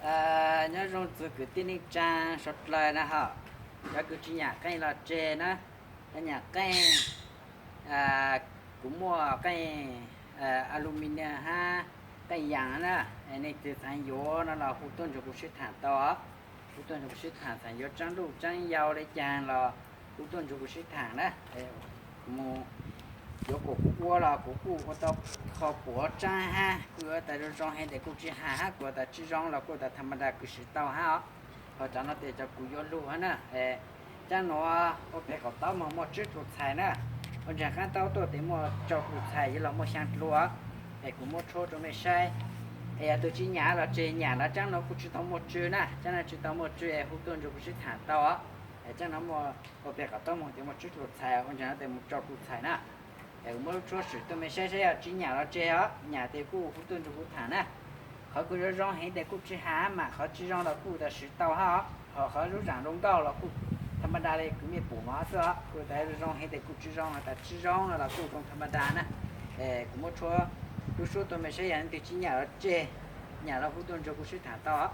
Nyob zoo txhua kwv tij neej tsaa suav dlawg na ho. Cov kws tsi nyam qeej los tseg na, cov nyam qeej, kuv muaj qeej aluminium hab qeej yaas na, es leej twg xaav yuav no los hu tuaj nrug kuv sib thaam tau os. Hu tuaj nrug kuv sib thaam, xaav yuav tsaab luj tsaab yau le caag los hu tuaj nrug kuv sib thaam na. Mus yuav kuas kuv ua los kuv kuj ua tau qho puav tsaab hab, kuj yuav tas zoo zoo heev tes kuj tsi has hab, kuv tas tsi zoo los kuj tas tha ma da kws swv tau hab os. Ho cov no tes cov kuv yuav lug hab na. Caag nuav ua peg qaum taub moog muaj tsib tug txhais na. Ua ntsaag qaab taub tuaj tes muaj rau tug txhais, yuav los muaj xyaa tug os. Es kuv muab tshuab rua mej saib. Es yog tug tsi nyam los tseg, nyam los caag nuav kuj tsi tau muaj tsw na, caag nuav tsi tau muaj tsw es hu tuaj nrug kuv sib thaam tau os. Es caag nuav muaj ua peg qaum taub moog tes muaj tsib tug txhais, ua ntsaag nuav tes mus rau tug txhais na. Es kuv muab lub tshuab swm tuaj mej saib saib yog tsi nyam los tseg os, nyam tes kuj hu tuaj nrug kuv thaam na. Qhov kws zoo zoo heev tes kuj tsi has, mas qhov tsi zoo los kuj tas swv tau hab os. Ho qhov lub zaam zoo nkauj los kuj tha ma da le kws mej pum no xwb os. Kuj tas zoo zoo heev tes kuj tsi zoo, tas tsi zoo no los kuj zoo tha ma da na. Es kuv muab tshuab, lub tshuab tuaj mej saib yog leej twg tsi nyam los tseg, nyam los hu tuaj nrug kuv sib thaam tau os.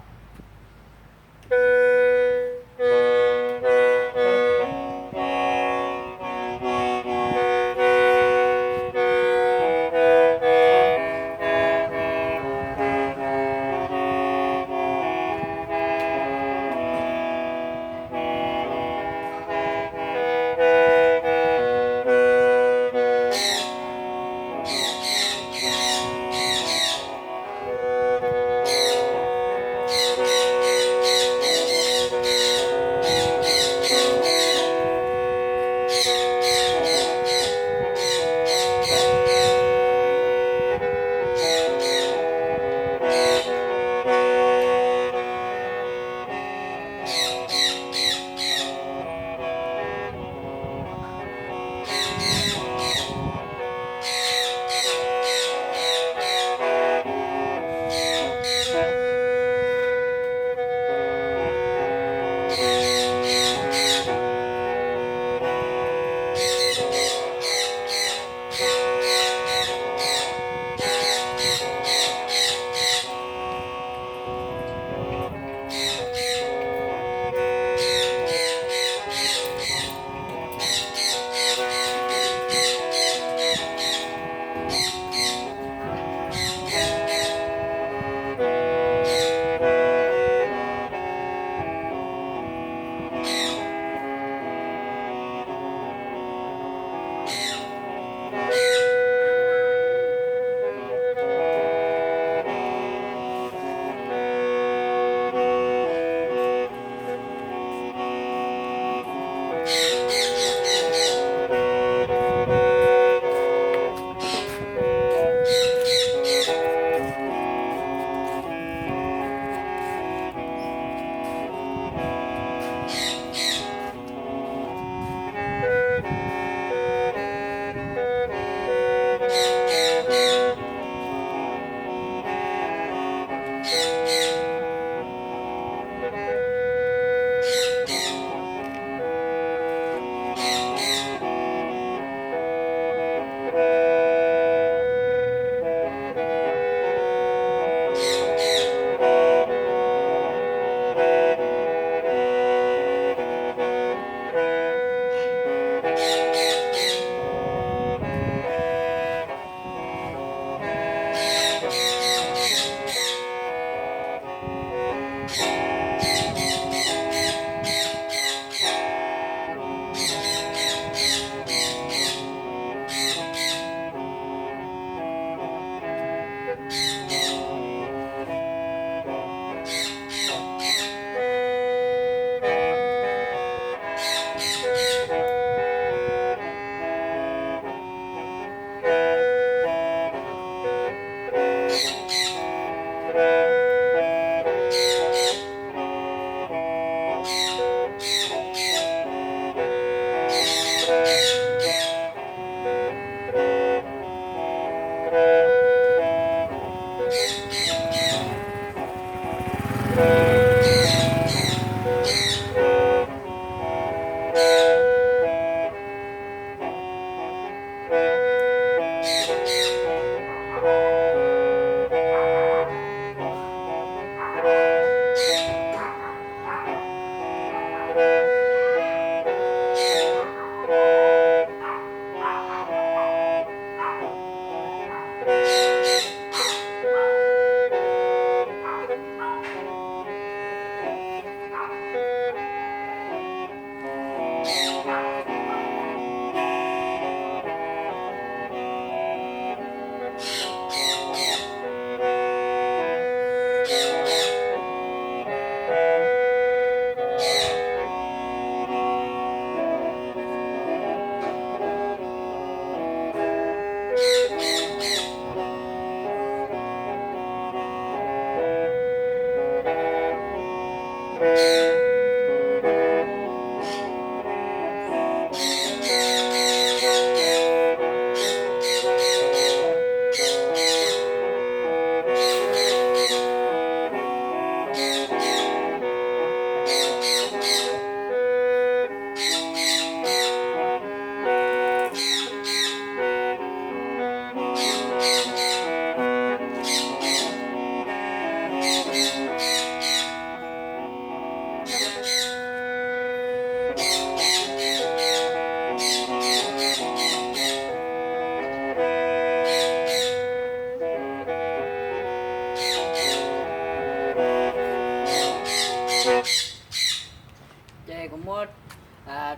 Ces kuv muab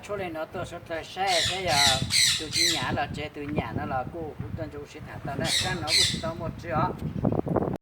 tshuaj li no tuaj suav dlawg saib saib yog tus tsis nyam los tsis tus nyam no los kuj kuv tuaj nrog sib tham tau na, sab no kuj tsis tau muaj tswv os.